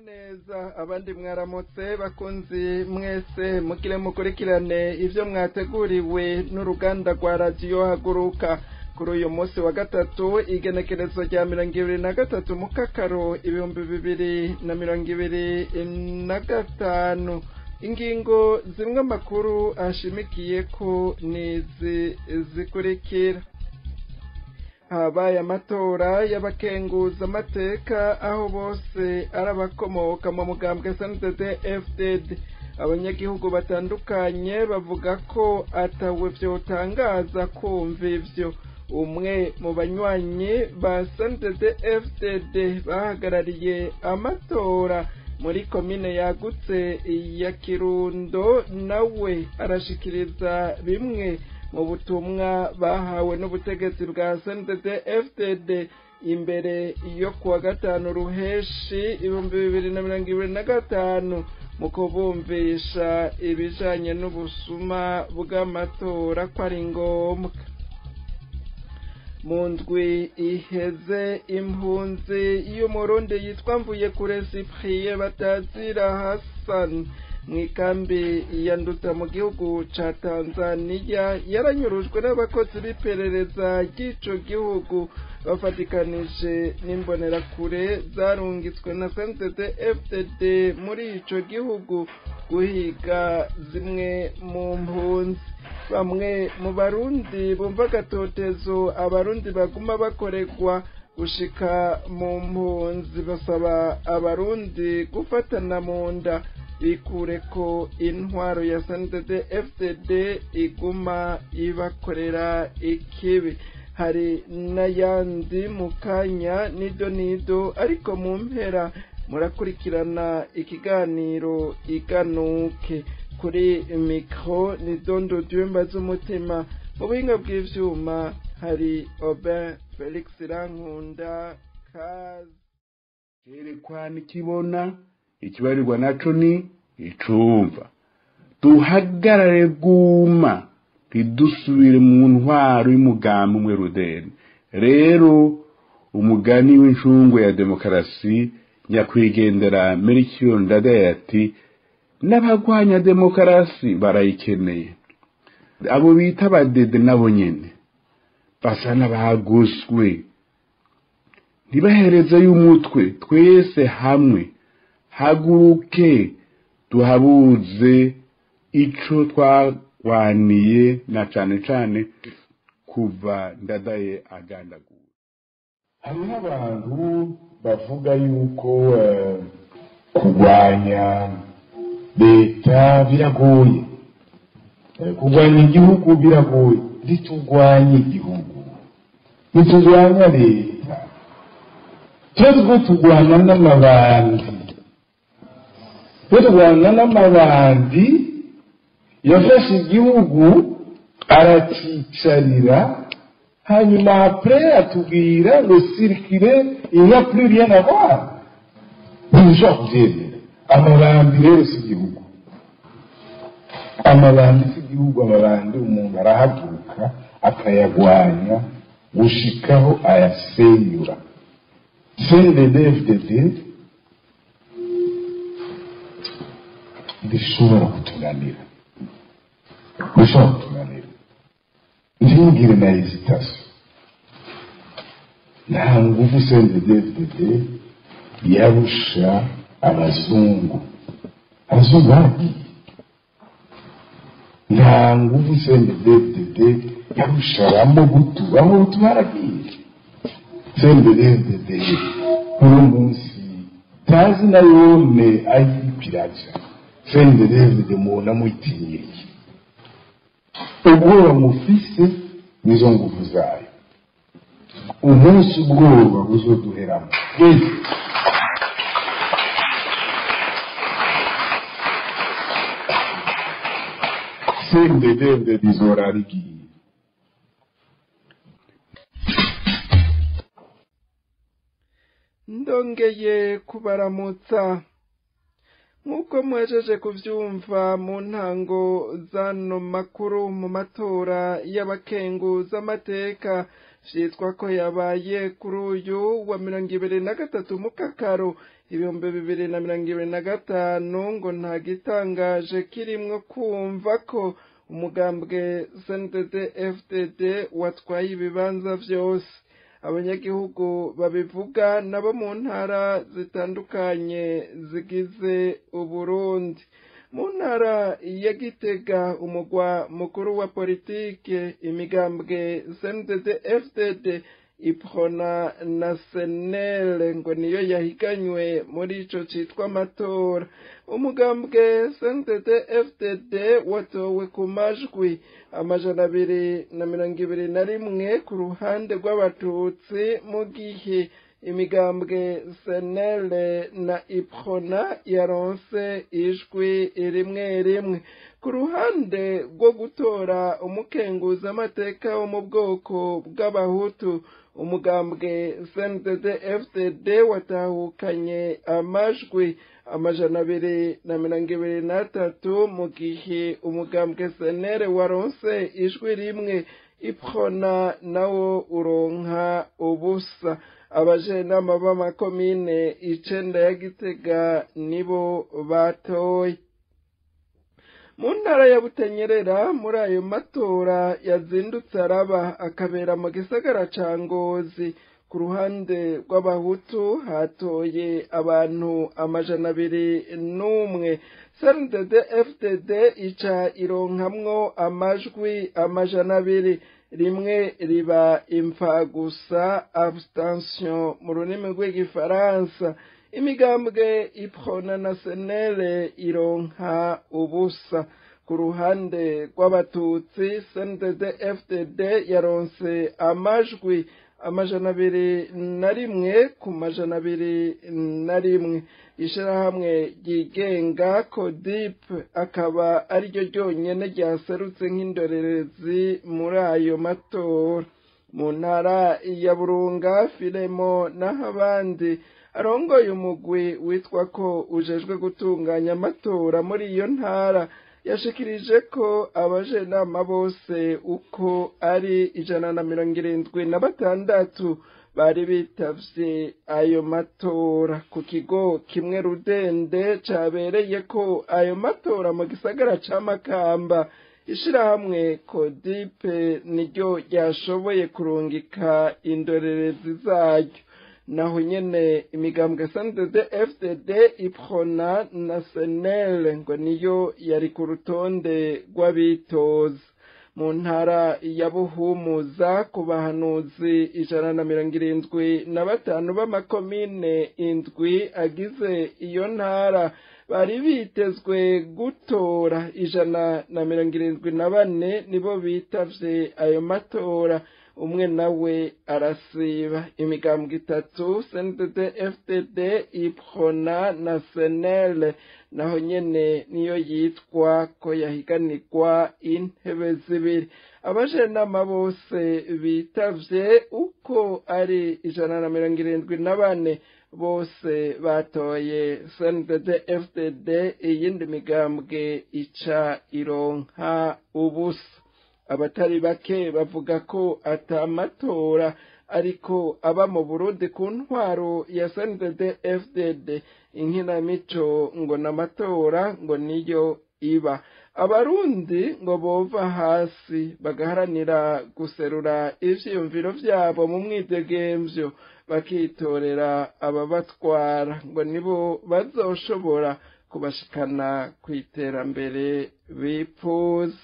Neza abandi mwaramutse bakunzi mwese mugire mukurikirane ivyo mwateguriwe n'uruganda rwa Radio Haguruka kuri uyu munsi wa gatatu, igenekerezo rya 2023 mukakaro 2025. Ingingo zimwe makuru ashimikiye ko nizi zikurikira: habaye amatora y'abakenguza amateka aho bose arabakomoka mu mugambwe SNDD FDD. Abanyagihugu batandukanye bavuga ko atawe vyotangaza kumva ivyo. Umwe mu banywanyi ba SNDD FDD bahagarariye amatora muri komine yagutse ya Kirundo nawe arashikiriza bimwe mu butumwa bahawe n'ubutegetsi bwa SNDD FDD imbere yo kuwa gatanu ruheshi 2025 mu kubumvisha ibijanye n'ubusuma bw'amatora ko ari ngombwa. Mu ndwi iheze impunzi y'Umurundi yitwa Mvuyekure Cyprien Batazira Hassan mw'ikambi ya Nduta mu gihugu ca Tanzania yaranyurujwe n'abakozi b'iperereza ry'ico gihugu bafatikanije n'imbonerakure zarungitswe na SNDD FDD muri ico gihugu guhiga zimwe mu mpunzi. Bamwe mu Barundi bumva agatotezo abarundi baguma bakoregwa gushika mu mpunzi basaba abarundi gufatana mu nda bikure ko intwaro ya SNDD FDD iguma ibakorera ikibi. Hari n'ayandi mu kanya nido nido, ariko mu mpera murakurikirana ikiganiro iganuke. Kuri mikro ni Dondo Dyumba z'umutima, mu buhinga bw'ivyuma hari Aubin Felix Rankunda. Kaze. Cerekwa nikibona, ikibarirwa naco ni icumva. Duhagarare guma, ntidusubire mu ntwaro y'umugambi umwe rudeni. Rero umugani w'incungu ya demokarasi nyakwigendera Melchior Ndadaye ati: n'abagwanya demokarasi barayikeneye. Abo bita abadede nabo nyene basa n'abagoswe, ntibahereze y'umutwe. Twese hamwe haguruke duhabuze ico twagwaniye, na cane cane kuva Ndadaye agandaguwe. Hariho abantu bavuga yuko kurwanya leta biragoye, kurwanya igihugu biragoye. Ntiturwanye igihugu, ntiturwanya leta, twebwe turwana n'amabandi. Twe turwana n'amabandi yafashe igihugu aracicarira, hanyuma après atubwira ngo circuler, il n'y a plus rien à voir. Ntidushobora kuvyemera. Amabandi rero si igihugu, amabandi si igihugu. Amabandi umuntu arahaguruka akayagwanya gushikaho ayasenyura. CNDD-FDD ndishobora kutunanira, ndishobora kutunanira. Ntugire na hesitation. Nta nguvu CNDD-FDD yarusha abazungu. Abazungu baragiye. Nta nguvu CNDD-FDD yarusha abamobutu, abamobutu baragiye. CNDD-FDD uno munsi tazi na yone ayipiraja. CNDD-FDD mubona muyitinyiriye, ubwoba mufise nizo nguvu zayo. Umunsi ubwoba buzoduheramo twese. CNDD-FDD izorara igiye. Ndongeye kubaramutsa. Nk'uko muhejeje kuvyumva mu ntango zano makuru, mu matora y'abakenguzamateka vyitwa ko yabaye kuri uyu wa 2023 mukakaro 2025, ngo nta gitangaje kirimwo kumva ko umugambwe CNDD FDD watwaye ibibanza vyose. Abanyagihugu babivuga nabo mu ntara zitandukanye zigize Uburundi. Mu ntara ya Gitega, umugwa mukuru wa politike, imigambwe CNDD FDD, Iprona na SNL ngo niyo yahiganywe muri ico citwa amatora. Umugambwe CNDD FDD watowe ku majwi 221 ku ruhande rw'Abatutsi, mu gihe imigambwe SNL na Iprona yaronse ijwi rimwe rimwe. Ku ruhande rwo gutora umukenguza amateka wo mu bwoko bw'Abahutu, umugambwe CNDD FDD watahukanye amajwi 223, mu gihe umugambwe SNL waronse ijwi rimwe, Iprona nawo uronka ubusa. Abajenama b'amakomine 9 ya Gitega nibo batoye. Mu ntara ya Butanyerera, muri ayo matora yazindutse araba akabera mu gisagara ca Ngozi, ku ruhande rw'Abahutu hatoye abantu 201. CNDD FDD ica ironkamwo amajwi 200, rimwe riba imfagusa, abstention mu rurimi rw'Igifaransa. Imigambwe Iprona na SNL ironka ubusa. Ku ruhande rw'Abatutsi, CNDD FDD yaronse amajwi 201 ku 201. Ishirahamwe ryigenga Codip akaba ariryo ryonyene ryaserutse nk'indorerezi muri ayo matora. Mu ntara ya Burunga, Filemo n'abandi arongoye umugwi witwa ko ujejwe gutunganya amatora muri iyo ntara, yashikirije ko abajenama bose uko ari 176 bari bitavye ayo matora. Ku kigo kimwe rudende cabereye ko ayo matora mu gisagara ca Makamba, ishirahamwe Codipe niryo ryashoboye kurungika indorerezi zaryo. Naho nyene imigambwe CNDD FDD, Iprona na SNL ngo niyo yari ku rutonde rw'abitoza. Mu ntara ya Buhumuza, ku bahanuzi 175 b'amakomine 7 agize iyo ntara bari bitezwe gutora, 174 nibo bitavye ayo matora, umwe nawe arasiba. Imigambwe 3, CNDD FDD, Iprona na SNL, naho nyene niyo yitwa ko yahiganirwa intebe zibiri. Abajenama bose bitavye uko ari 174 bose batoye CNDD FDD, iyindi migambwe ica ironka ubusa. Abatari bake bavuga ko atamatora ariko aba mu Burundi ku ntwaro ya CNDD FDD. Inkinamico ngo n'amatora ngo niyo iba. Abarundi ngo bova hasi bagaharanira guserura ivyiyumviro vyabo mu mwidegemvyo, bakitorera ababatwara, ngo nibo bazoshobora kubashikana kw'iterambere bipfuza.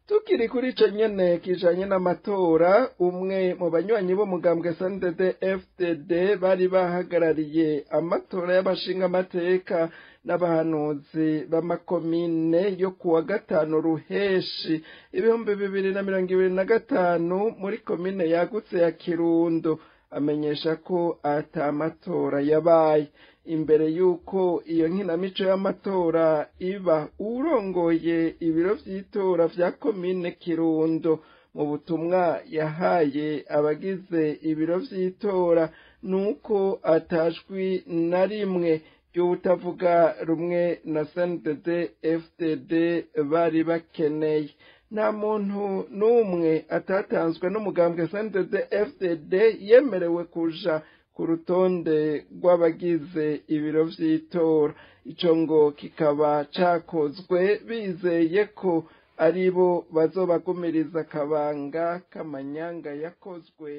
Tukiri kuri ico nyene kijanye n'amatora, umwe mu banywanyi b'umugambwe CNDD FDD bari bahagarariye amatora y'abashingamateka n'abahanuzi b'amakomine yo kuwa 5 Ruheshi 2025 muri komine yagutse ya Kirundo, amenyesha ko atamatora yabaye. Imbere yuko iyo nkinamico y'amatora iba, urongoye ibiro vy'itora vya komine Kirundo mu butumwa yahaye abagize ibiro vy'itora nuko atajwi na rimwe ry'utavuga rumwe na CNDD FDD bari bakeneye. Nta muntu n'umwe atatanzwe n'umugambwe CNDD FDD yemerewe kuja ku rutonde rw'abagize ibiro vy'itora. Ico ngo kikaba cakozwe bizeye ko aribo bazobagumiriza akabanga k'amanyanga yakozwe.